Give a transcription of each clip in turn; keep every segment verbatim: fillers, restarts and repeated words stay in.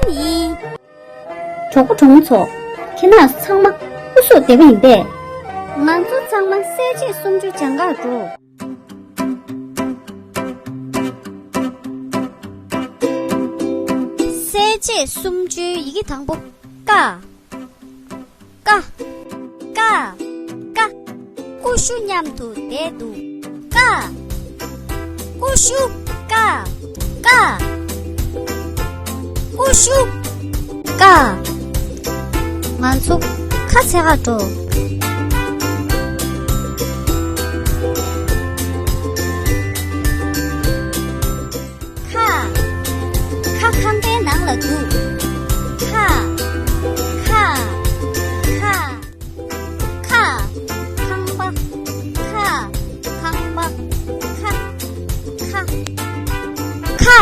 ཡིན། གྲོགས་པོ་གྲོགས་མོ་ཚོ། ཁྱེད་རྣམ་ཚང་མ་སྐུ་གཟུགས་བདེ་པོ་ཡིན་པས། ང་ཚོ་ཚང་མ་གསལ་བྱེད་སུམ་ཅུ་སྦྱང་གར་འགྲོ། གསལ་བྱེད་སུམ་ཅུའི་ཡི་གེ་དང་པོ། ཀ། ཀ། ཀ། ཀ། ཀུ་ཤུ་མཉམ་དུ་བསྡད་འདུག་ཀ། ཀུ་ཤུ། ཀ། ཀ། ཀུ་ཤུ། ཀ། ང་ཚོ་ཁ་འཚོལ་གར་འགྲོ། ཁ། ཁ་ཁང་པའི་ནང་ལ་འདུག་ཁ། ཁ། ཁ། ཁ། ཁང་པ། ཁ། ཁང་པ། ཁ། ཁ། ཁ།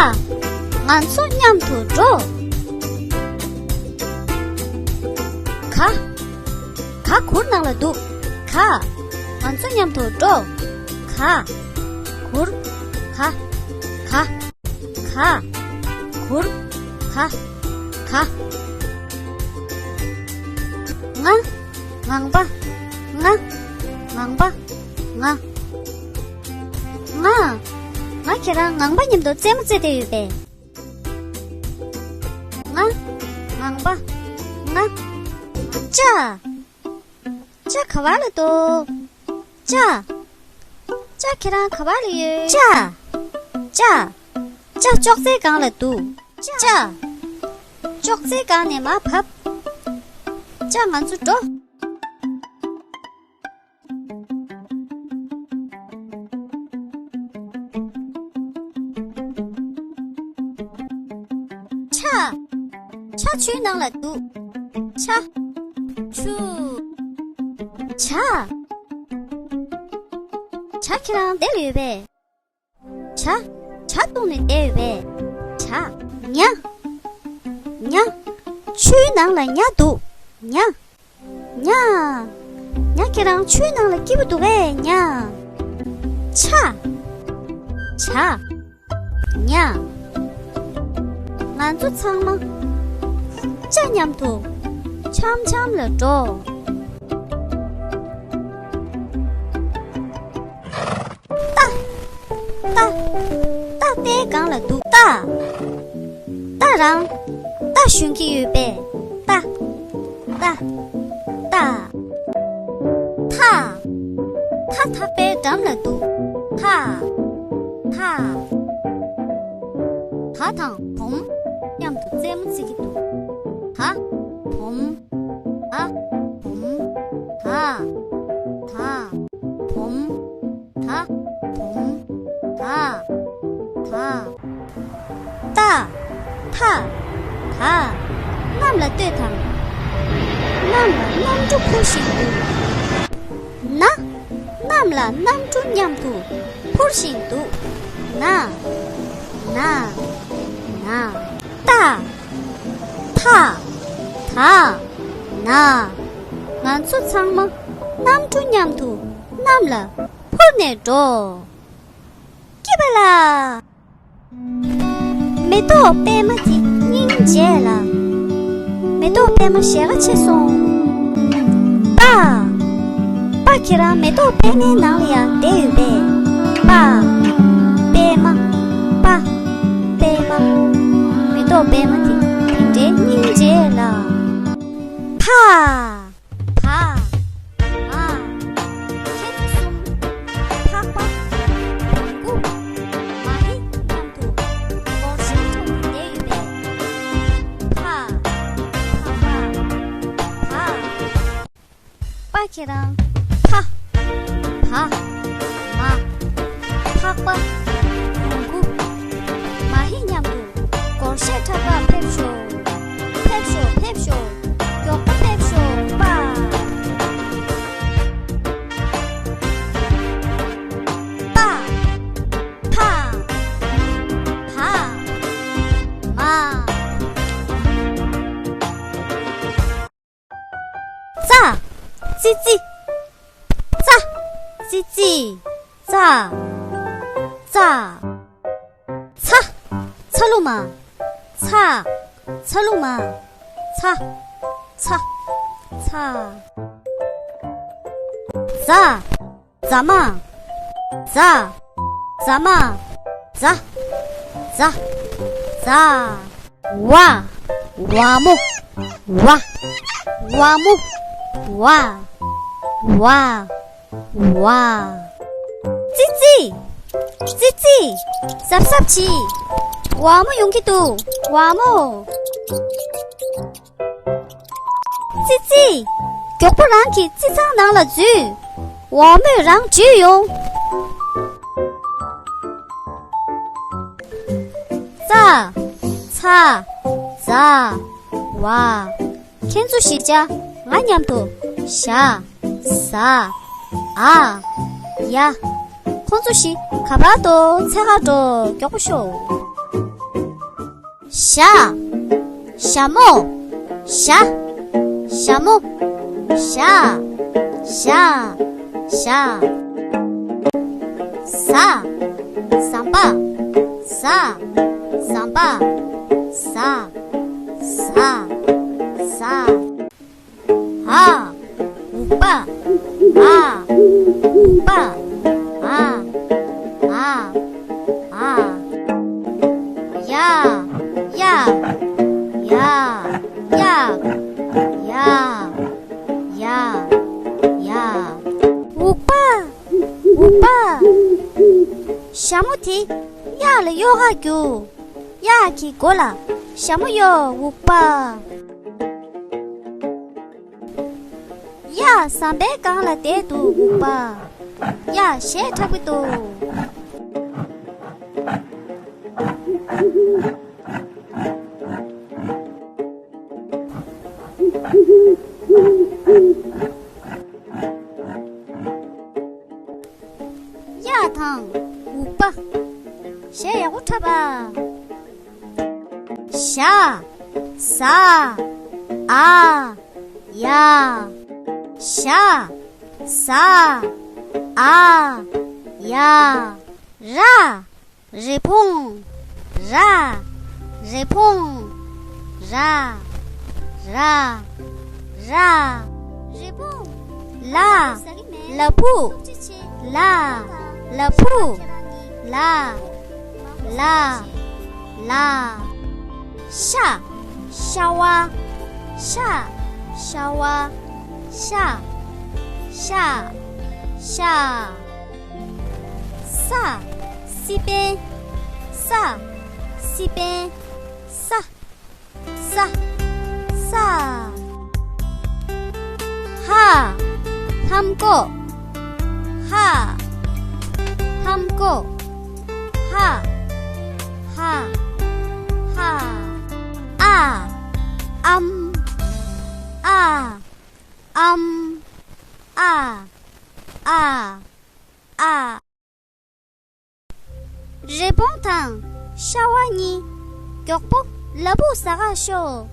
ང་ཚོ་མཉམ་དུ་འགྲོ། ག། ག་གུར་ནང་ལ་འདུག་ག། ང་ཚོ་མཉམ་དུ་འགྲོ། ག། གུར། ག། ག། ག། གུར། ག། ག། ང་། ངང་པ། ང་། ངང་པ། ང་། ང་། ང་ཁྱེད་རང་ངང་པ་མཉམ་དུ་རྩེད་མོ་རྩེ་བསྡད་ཡོད་པས། ང་། ངང་པ། ང་། ལྕགས། ལྕགས་ག་བ་ལ་འདུག་ལྕགས། ལྕགས་ཁྱེད་རང་ག་བ་ལ་ཡོད། ལྕགས། ལྕགས། ལྕགས་ཅོག་ཙེའི་སྒང་ལ་འདུག་ལྕགས། ལྕགས། ཅོག་ཙེའི་སྒང་ནས་མར་བབས། ལྕགས་ང་ཚོ་འགྲོ། ཆ། ཆ་ཆུའི་ནང་ལ་འདུག་ཆ། ཆུ། ཇ། ཇ་ཁྱེད་རང་དེ་ལ་ཡོད་པས། ཇ། ཇ་བཏུང་ནས་བསྡད་ཡོད་པས། ཇ། ཉ། ཉ། ཆུའི་ནང་ལ་ཉ་འདུག་ཉ། ཉ། ཉ་ཁྱེད་རང་ཆུའི་ནང་ལ་སྐྱིད་པོ་འདུག་གས་ཉ། ཆ། ཇ། ཉ། ང་ཚོ་ཚང་མ་ཅ་མཉམ་དུ་འཆམ་འཆམ་ལ་འགྲོ། ཏ། ཏ། ཏ་རྟའི་སྒང་ལ་འདུག་ཏ། ཏ་རང་། ཏ་ཞོན་གྱི་ཡོད་པས། ཏ། ཏ། ཏ། ཐ། ཐ་ཐག་པའི་འགྲམ་ལ་འདུག་ཐ། ཐ། ད་དང་བུམ་མཉམ་དུ་རྩེད་མོ་རྩེ་གི་འདུག་ད། བུམ། ད། བུམ། ད། ད། བུམ། ད། བུམ། ད། ད། ཐ། ཐ། ཐ། གནམ་ལ་ལྟོས་དང་། གནམ་ལ་གནམ་གྲུ་འཕུར་བཞིན་འདུག་ན། གནམ་ལ་གནམ་གྲུ་མཉམ་དུ་འཕུར་བཞིན་འདུག་ན། ན། ན། ཏ། ཐ། ཐ། ན། ང་ཚོ་ཚང་མ་གནམ་གྲུ་མཉམ་དུ་གནམ་ལ་འཕུར་ནས་འགྲོ། སྐྱིད་པ་ལ། མེ་ཏོག་པད་མ་དེ་སྙིང་རྗེ་ལ། མེ་ཏོག་པད་མ་ཞལ་ཁ་ཕྱེ་སོང་། པ། པ་ཁྱེད་རང་མེ་ཏོག་པད་མའི་ནང་ལ་ཡང་བསྡད་ཡོད་པས། པ། པད་མ། པ། པད་མ། མེ་ཏོག་པད་མ་དེ་དེ་འདྲའི་སྙིང་རྗེ་ལ། ཕ། བ། མ། ཁྱེད་ཚོ་གསུམ། ཕག་པ། བོང་གུ། མ་ཧེ་མཉམ་དུ་སྒོར་གཞས་འཁྲབ་ནས་བསྡད་ཡོད་པས། ཕ། ཕ། ཕ། བ། པ་ཁྱེད་རང་། ཕ། བ། མ། ཕག་པ། བོང་གུ། མ་ཧེ་མཉམ་དུ་སྒོར་གཞས་འཁྲབ་པར་ཕེབས་ཤོག་ཕེབས་ཤོག་ཕེབས་ཤོག་མགྱོགས་པོ་ཕེབས་ཤོག་པ། པ། ཕ། བ། མ། ཙ། ཙི་ཙི། ཙ། ཙི་ཙི། ཙ། ཙ། ཚ། ཚ་ལུ་མ། ཚ། ཚ་ལུ་མ། ཚ། ཚ། ཚ། ཛ། ཛ་མ། ཛ། ཛ་མ། ཛ། ཛ། ཛ། ཝ། ཝ་མོ། ཝ། ཝ་མོ། ཝ། ཝ། ཝ། ཙི་ཙི། ཙི་ཙི། གཟབ་གཟབ་གྱིས། ཝ་མོ་ཡོང་གི་འདུག་ཝ་མོ། ཙི་ཙི། མགྱོགས་པོ་རང་གི་རྩི་ཚང་ནང་ལ་འཛུལ། ཝ་མོས་རང་འཇུས་ཡོང་། ཙ། ཚ། ཛ། ཝ། ཁྱེད་ཚོ་བཞི་ཆ་ང་མཉམ་དུ་ཞ། ཟ། འ། ཡ། ཁོང་ཚོ་བཞི་ག་པར་འགྲོ། འཚོལ་ག་འགྲོ། མགྱོགས་པོ་ཤོག་ཞ། ཞ་མོ། ཞ། ཞ་མོ། ཞ། ཞ། ཞ། ཟ། ཟམ་པ། ཟ། ཟམ་པ། ཟ། ཟ། ཟ། འ། འུག་པ། འ། འུག་པ། འ། འ། འ། ཡ། ཡ། ཡ། ཡ། ཡ། ཡ། འུག་པ། འུག་པ། ཞྭ་མོ་དེ་གཡག་ལ་གཡོག་ག་རྒྱུགས། གཡག་གི་མགོ་ལ་ཞྭ་མོ་གཡོགས། འུག་པ། གཡག་ཟམ་པའི་སྒང་ལ་བསྡད་འདུག་འུག་པ། གཡག་གཞས་འཁྲབ་ཀྱི་འདུག་གཡག་དང་འུག་པ། གཞས་ཡག་པོ་འཁྲབ་ཨ། ཞ། ཟ། འ། ཡ། ཞ། ཟ། འ། ཡ། ར། རི་བོང་། ར། རི་བོང་། ར། ར། ར། རི་བོང་། ལ། ལ་ཕུག་ལ། ལ་ཕུག་ལ། ལ། ལ། ཤ། ཤ་བ། ཤ། ཤ་བ། ཤ། ཤ། ཤ། ས། སི་པན། ས། སི་པན། ས། ས། ས། ཧ། ལྷམ་གོག་ཧ། ལྷམ་གོག་ཧ། ཧ། ཧ། ཨ། ཨམ། ཨ། ཨམ། ཨ། ཨ། ཨ། རི་བོང་དང་ཤ་བ་གཉིས་མགྱོགས་པོ་ལ་ཕུག་ཟ་ག་ཤོག་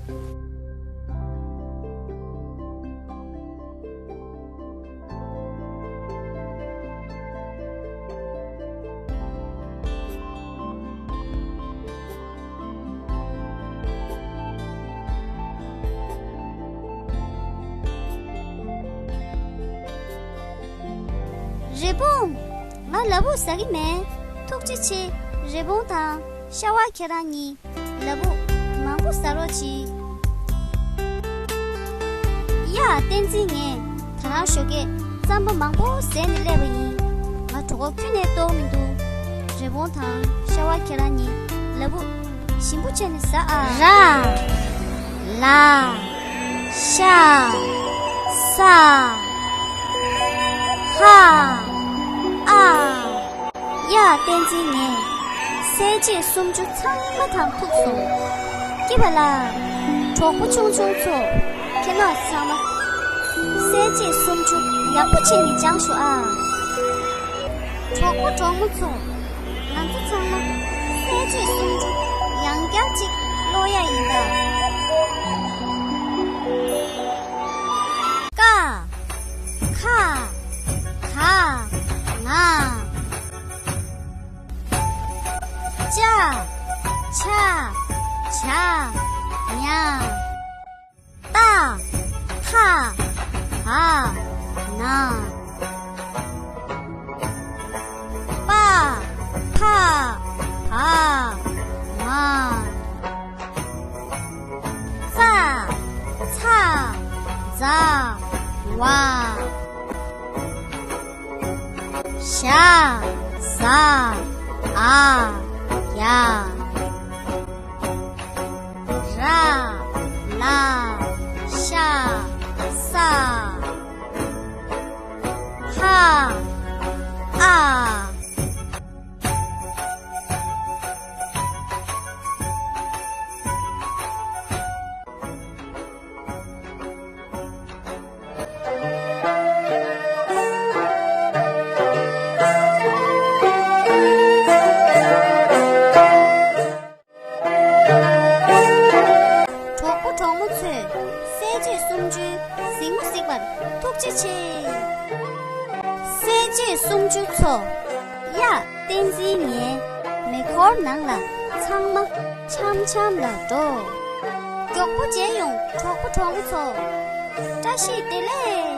རི་བོང་། ང་ལ་ཕུག་ཟ་གི་མེད། ཐུགས་རྗེ་ཆེ། རི་བོང་དང་ཤ་བ་ཁྱེད་རང་གཉིས་ལ་ཕུག་མང་པོ་ཟ་རོགས་གྱིས། ཡ། བསྟན་འཛིན། ངས་ད་རང་ཞོགས་ཀས་རྩམ་པ་མང་པོ་བཟས་ནས་སླེབས་པ་ཡིན། ང་གྲོད་ཁོག་ཁྱོན་ནས་ལྟོགས་མི་འདུག་རི་བོང་དང་ཤ་བ་ཁྱེད་རང་གཉིས་ལ་ཕུག་ཞིམ་པོ་བྱས་ནས་ཟ་ཨ། ར། ལ། ཤ། ས། ཧ། ཨ། ཡ། བསྟན་འཛིན། ངས་གསལ་བྱེད་སུམ་ཅུ་ཚང་མ་དང་ཐུག་སོང་། སྐྱིད་པ་ལ། གྲོགས་པོ་ཆུང་ཆུང་ཚོ། ཁྱེད་རྣམ་ཚང་མ་གསལ་བྱེད་སུམ་ཅུ་ཡག་པོ་བྱས་ནས་སྦྱངས་ཤོག་ཨ། གྲོགས་པོ་གྲོགས་མོ་ཚོ། ང་ཚོ་ཚང་མ་གསལ་བྱེད་སུམ་ཅུ་ཡང་བསྐྱར་ཅིག་ཀློག་ཡ་ཡིན་ད། ཀ། ཁ། ག། ང་། ཅ། ཆ། ཇ། ཨ། བ། ན། པ། ཕ། བ། མ། ཙ། ཚ། ཛ། ཝ། ཞ། ཟ། འ། ཡ། ར། ལ། ཤ། ས། ཧ། ཨ། གྲོགས་པོ་གྲོགས་མོ་ཚོས་གསལ་བྱེད་སུམ་ཅུའི་གཟིགས་མོ་གཟིགས་པར་ཐུགས་རྗེ་ཆེ། གསལ་བྱེད་སུམ་ཅུ་ཚོ། ཡ། བསྟན་འཛིན་ངའི་མེ་འཁོར་ནང་ལ་ཚང་མ་འཆམ་འཆམ་ལ་འགྲོ། མགྱོགས་པོ་མཇལ་ཡོང་གྲོགས་པོ་གྲོགས་མོ་ཚོ། བཀྲ་ཤིས་བདེ་ལེགས།